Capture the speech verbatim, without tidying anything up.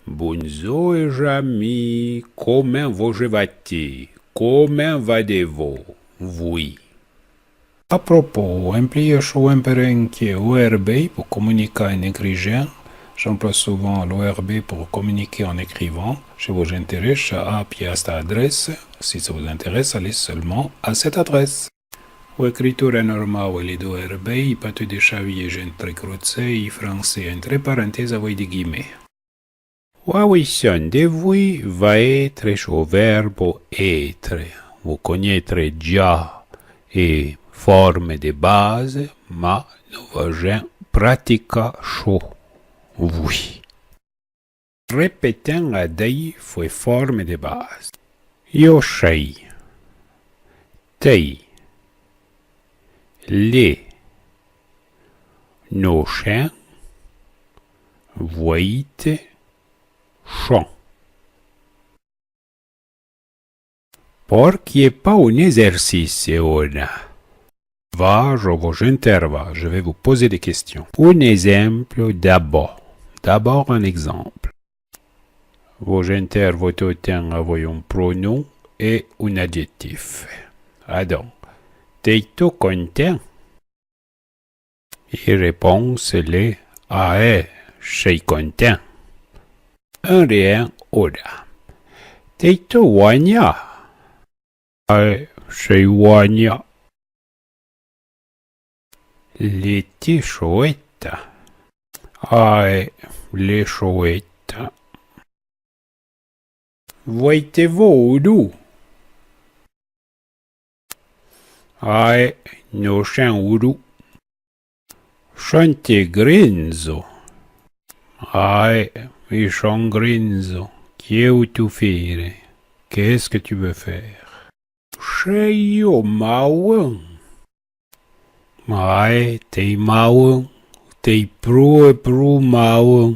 Bondzor, z'ami, comèn vo-z-eva-t-i? Comèn vadé-vo, vouì? A propos, empliye cho emperèn que O R B pour communiquer en écrivant. J'emploie souvent l'O R B pour communiquer en écrivant. Si vo-z-intèrèsse, apyé a sta adresse. Si ça vous intéresse, allez seulement à cette adresse. Ou écriture normale, l'O R B, i patu de Xavier entre crotsé, i français entre parenthèses avouì de guillemets. Ouè, ouè, son de vouì va étre cho verbo étre. Vo cognétre dza é forme de baze, ma no vo-z-en pratiquà cho vouì. Répétèn adèi fouè forme de baze. Yo xèi. Tèi. Lé. No xèn. Vouèite. Chon. Porqué pa oun ézercisse, ona? Va, je vous interva, je vais vous poser des questions. Oun ézemplo d'abò. D'abord un exemple. Vo-z-intervo totèn avouì oun pronom é oun adjectif. Adon, t'é-ì to contèn? I réponse l'é: aè, xèi contèn. Oun rèn ora. T'é-ì to ouagnà? Aè, xèi ouagnà. L'é-té chouèta? Aè, l'é chouèta. Vouèite-vo ourou? Aè, no xèn ourou. Chon-té grindzo? Aè, i chon grindzo. Qu'é-vo-tou fére? Qu'est-ce que tu veux faire? Xèi-vo maouin? Aè, t'é-ì maouin, t'é-ì prou é prou maouin.